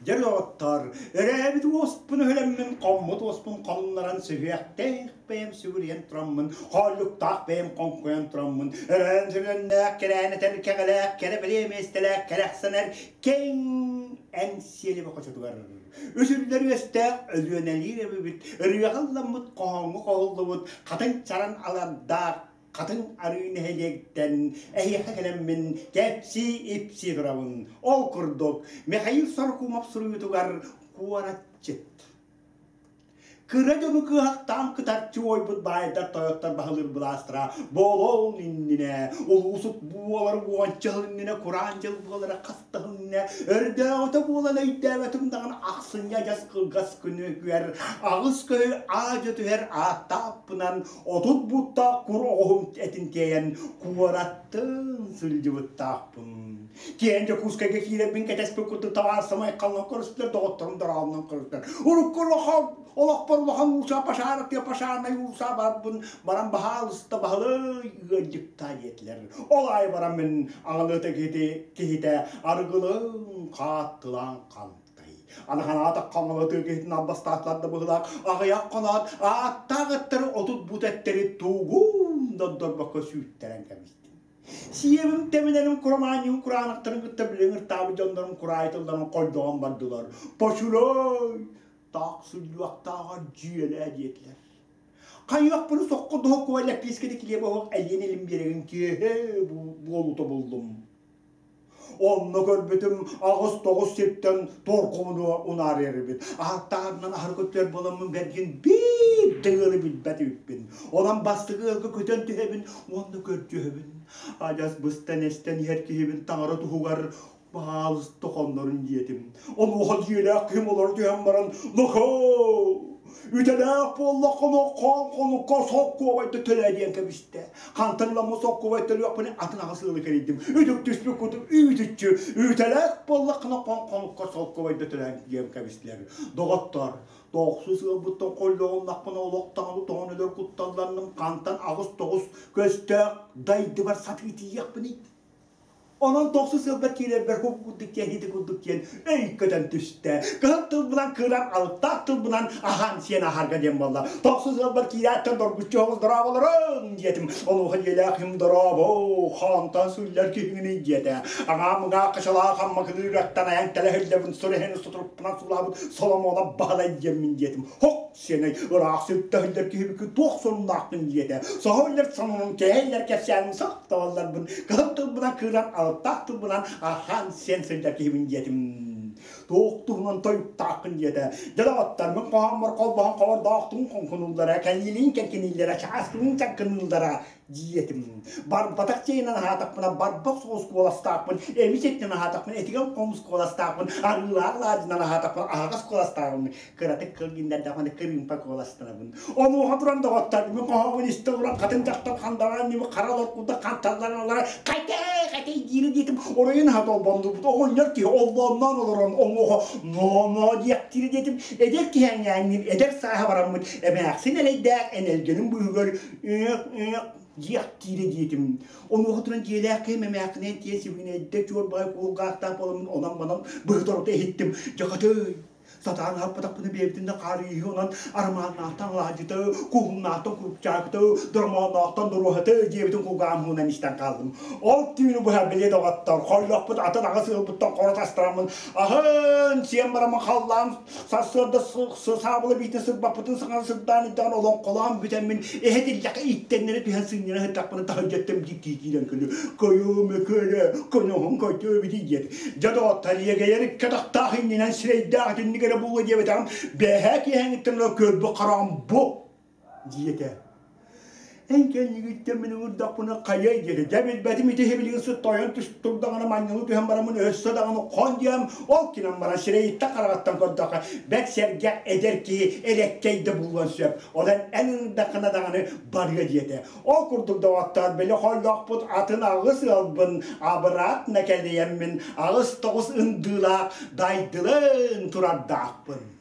Дьэ доҕоттоор, өрөөбүт уоспун өһүлэммин, хоммут уоспун хоннорон сүһүөхтээх бэйэм сүгүрүйэн тураммын, хооллуктаах бэйэм хоҥкуйан тураммын, өрөөн сүрүннээх кэрээн этэр кэҕэлээх, кэрэ бэлиэ миэстэлээх кэрэхсэнэр киэҥ эн сиэлибэ хочотугар үсүллэр үөстээх Өлүөнэлиир эбибит, ырыаҕа ылламмыт хоһооҥҥо хоһуллубут хатыҥ чаран алардаах Хатыҥ Арыы нэһилиэгиттэн эһиэхэ кэлэммин кэпсии-ипсии турабын. Ол курдук, Михаил Сорокумов суруйуутугар куоратчыт. Кыра дьону кыаһахтаан кытарчы уойбут баайдар тойоттор баһылыыр былаастара буолуон иннинэ, улуусут буолар уонча сыл иннинэ кураан дьыл буолара хас да сыл иннинэ, өрдөөҕүтэ буолан өйдөөбөтүм даҕаны ахсынньы адьас кылгас күнүгэр аҕыс көһү аадьа түһэр ааттааппынан 30 буттаах кур оҕуһум этин тиэйэн куораттын сылдьыбыттаахпын. Киэн Дьокуускайга киирэрбин кэтэспит курдук табаарыстым айхаллан көрүстүлэр, доҕотторум дорообунан көрүстүлэр. Урукку улахан олохпор улахан ууса пожар тыа пожарнай ууса барбын баран баһаалыста баһылай ыалдьыктаа диэтилэр. Ол аайы баран мин аҕалыата киһитэ арыгылын хааттылаан хантай. Аны ханаатахха аҥалатыы киһитин албастаатылар да быһыылаах аҕыйах хоноот ааттаах ыттары 30 буут эттэри тугун да дорбокко сүүттэрэн кэбистим. Сиэбим тэминэрим курамаанньыгым кураанахтарын кытта билиҥ ыртаабыт дьоннорум кураайы тылларын хойдоон бардылар. Почулой! Таах сылдьыахтааҕар дьиэлээ диэтилэр. Хайыахпын соххо доһоккуба лэппиэскэни килиэбэ оһох элиэн илин биэрэгин киэһэ буолуута буллум. Онно көрбүтүм аҕыс-тоҕус сиртэн торкумуну унаарыйар эбит. Ааттаарынан аһары көтөр буоламмын бэргин биир да ыалы билбэт эбиппин. Онон бастакы ыалга көтөн түһэбин уонна көрдьүһэбин. Адьас быстан эстэн иһэр киһибин таҥара туһугар баһаалыста хоннорун диэтим. Онуоха дьиэлээх киһим олоро түһэн баран «Нохоо! Үтэлээх буоллаххына хоон хонукка соккуобайда төлөө» диэн кэбистэ. Хантан ыламмыт соккуобай төлүөхпүнүй атын аҕыс ыалы кэрийдим. Үтүктүспүт кутум үүтүччү. Үтэлээх буоллаххына хоон хонукка соккуобайда төлөөн диэн кэбистилэр. Доҕоттор, тохсус ыалбыттан холлоҕуннахпына олох даҕаны тоҕон өлөр кутталланным. Хантан аҕыс-тоҕус көстөөх дайдыбар сатыы тиийиэхпиний? Онон тохсус сылбар киирэрбэр хук курдук диэн ити курдук диэн өй көтөн түстэ. Кыһыл тылбынан кыыран алыптаах тылбынан аһаан сиэн аһарга диэн буолла. Тохсус сылбар киирээттэн доргуччу оҕус дорооболорун диэтим. Онуоха дьиэлээх им дорообо хаантан сүллэр киһиҥиний диэтэ. Аҥаа-мыҥаа хачалаах аммакыны үрэхтэн айан тэлэһиллэбин сурэһин сутурукпунан сулаабыт Соломона баһылай диэммин диэтим. Хок сиэнэй ыраах сүртэһиллэр киһибикки туох сонуннаахпын диэтэ. Соһо иллэр сонунун кэһэллэр кэпсээнин сохтооллорбун кыһыл тылбынан кыыран алыптаах тылбынан аһаан сиэн сылдьар киһибин диэтим. Туох туһунан тойуктааххын диэтэ. Дьэ доҕоттор, мин хоһооммор холбоһон хобордоохтуун хоҥкунууллара, кэлиилиин кэркинииллэрэ, чааскылыын чаҥкыныыллара диэтим. Барбатах чэйинэн аһаатахпына барбах соҕус куоластаахпын, эмис этинэн аһаатахпына этигэн хомус куоластаахпын, арыылаах алаадьынан аһаатахпына аһаҕас куоластаахпын, кыратык кыл гиннэрдэхпинэ кырыымпа куоластанабын. Онуоха туран доҕоттор, мин хоһообун истэ олорон хатын дьахтар хандараан ньымы хара олоркута ханталларан олорон хайтай хайтай диирэ диэтим, оройун аһа толбондубут оҕонньор киһи олбонноон олорон онуоха ноо-ноо диэхтиирэ диэтим, эдэр киһи эҥээҥҥин эдэр сааһа бараммыт эмээхсин элэйдээх энэлгэнин быыһыгар Ыах, диэхтиирэ диэтим. Онуоха туран дьиэлээх киһим эмээххинэн тиэ сибигинэйдэ чуор баай кулгаахтаах буоламмын онон-манан быһыта-орута иһиттим. Дьахатый, сатаан аһаппатахпына бэйэбитин да хаарыйыһы онон арамааннаахтан алаадьыты, куһумнаахтан курупчаакыты, дормоонноохтон доруоһаты диэбитин кулгааҕым уунан истэн хааллым. Ол түүнү быһа били доҕоттор, холлохпут атын аҕыс ыалбыттан хоро тастараммын аһын сиэн бараммын халлаан Сарсыарда саабыла биитин сырбаппытын саҥа сырдаан идэҕин олоҥхолоон бүтэммин эһэ тиллэххэ иттэннэрэ түһэн сынньана сыттахпына таһырдьаттан биир киирэн көлө көйөө мөкөлө көнөһүн көтөө бити диэт дьэ доҕоттор иэгэйэр икки атахтаах иннинэн сирэйдээх итинник эрэ буолуо диэбэтэҕим бэһээ киэһэҥиттэн ыла көрбүт хараҕым бу диэтэ. Эн кэннигиттэн мин ыҥырдахпына хайыай диэтэ. Дьэ билбэтим ити билигин сыт тойон турдаҕына манньалыы түһэн бараммын өссө даҕаны хон диэм ол кинэн баран сирэйиттэн хараҕыттан көрдөххө бэрт сэргэх эдэр киһи элэккэй да буолуон сөп. Онон эн ыҥырдаххына даҕаны барыа диэтэ. Ол курдук доҕоттоор били холлоохпут атын аҕыс ыалбын обратно кэлийэммин аҕыс тоҕус ындыылаах дайдылын турардаахпын.